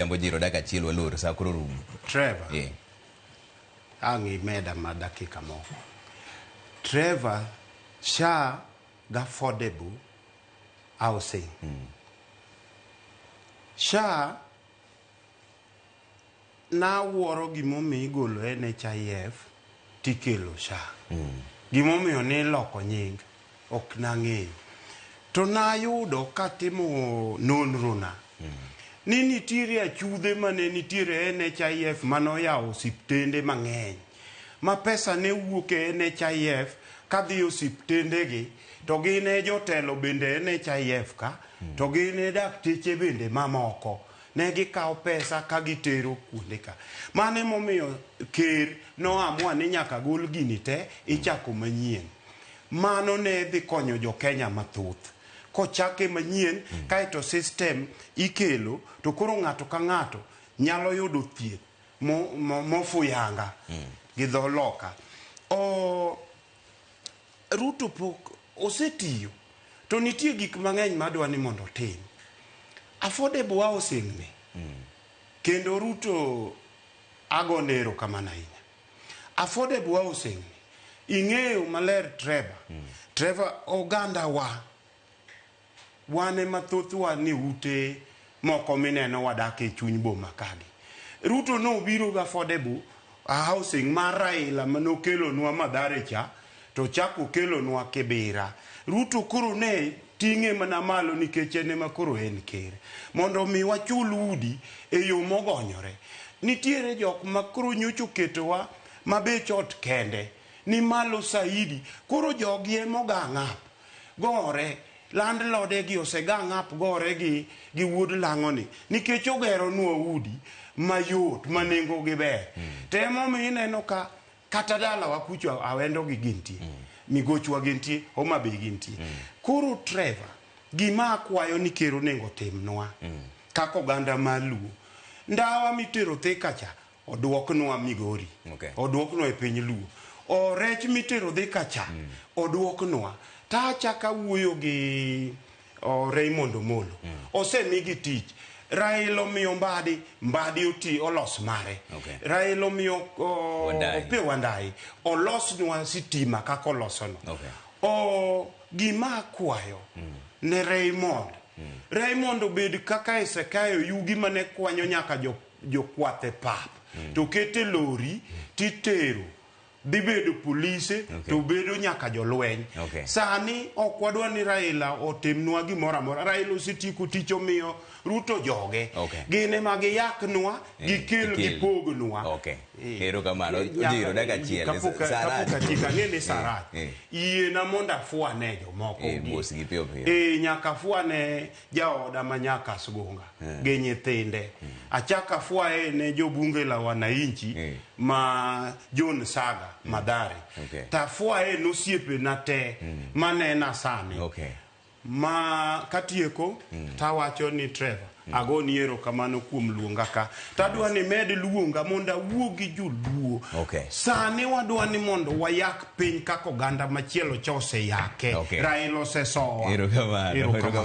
Jambo jiro dakika achiel walor sa koro rumo. Trevor. Yeah. Ang' imeda ma dakika moko. Trevor, SHA gi affordable housing. SHA nawuoro gimomiyo igolo NHIF tikelo SHA. Gimomiyo niloko nying ok nang'eyo. To nayudo katimo nonro na ni nitiere achudhe mane nitiere NHIF manoyawo osiptende mang'eny ma pesa ne wuok e NHIF kadhi osiptende gi to gin e jotelo bende NHIF ka to gin e dakteche bende mamoko ne gikawo pesa ka gitero kuonde ka. Mano emomiyo ker noamua ni nyaka gol gini te ichako manyien. Mano ne dhi konyo jo Kenya mathoth. Kochake manyien kaeto system ikelo to koro ng'ato ka ng'ato nyalo yudo thieth mofuyanga gi dho loka. O, Ruto pok osetiyo to nitie gik mang'eny madwa ni mondo otim. Affordable housing ni kendo Ruto agone erokamano ahinya. Affordable housing ni ing'eyo maler Trevor. Trevor oganda wa wan ema thothwa ni ute moko mineno wadak e chuny boma kagi. Ruto nobiro gi affordable housing mar Raila manokelonwa Mathare cha to chako okelonwa Kibera. Ruto koro ne ting'e mana malo nikech en ema koro en ker. Mondo mi wachul udi e yo mogonyore. Nitiere jok ma koro nyocha oketowa ma bech ot kende ni malo saidi. Koro jogi ema ogang up gore landlord gi ose gang up gore gi gi wuod lang'o ni nikech ogeronwa udi mayot ma nengo gi ber. To emomiyo ineno ka kata dalawa kucho awendo gi gintie. Migochwa gintie, Homa Bay gintie. Koro Trevor, gima akwayo ni ker onego otimnwa kaka oganda mar Luo, ndawa mitero Thika cha oduoknwa Migori. Oduoknwa e piny Luo. O rech mitero Thika cha oduoknwa. Ta achako awuoyo gi Raymond Omolo. Osemigi tich. Raila omiyo Mbadi, Mbadi oti olos mare. Raila omiyo Opiyo Wandayi olosnwa sitima kaka olosono. O gima akwayo ne Raymond. Raymond obed kaka Hezekiah Oyugi mane kwanyo nyaka jokwath e pap. To kete lori titero. Dhi bedo polise to bedo nyaka jolweny. Sani ok wadwa ni Raila otimnwa gimoro amora. Raila osetieko tich omiyo Ruto joge. Gin ema giyaknwa, gikel gipognwa. Erokamano. Ojiro dakika achiel. Kapok atieko ang'e ni sa rach. Yiena mondo afwane jomoko. Mosgi piyo piyo. Nyaka afwane jaoda ma nyaka Asgunga gi nyithinde. Achak afwaye ne jobunge la wananchi ma John Saga Mathare. Tafwaye nosiepena te manena sani. Ma katieko tawacho ni Trevor agoni erokamano kuom luonga ka. Tadwa ni med luonga mondo awuo gi joluo. Sani wadwa ni mondo wayak piny kaka oganda machielo cha oseyake. Raila osesowa. Erokamano.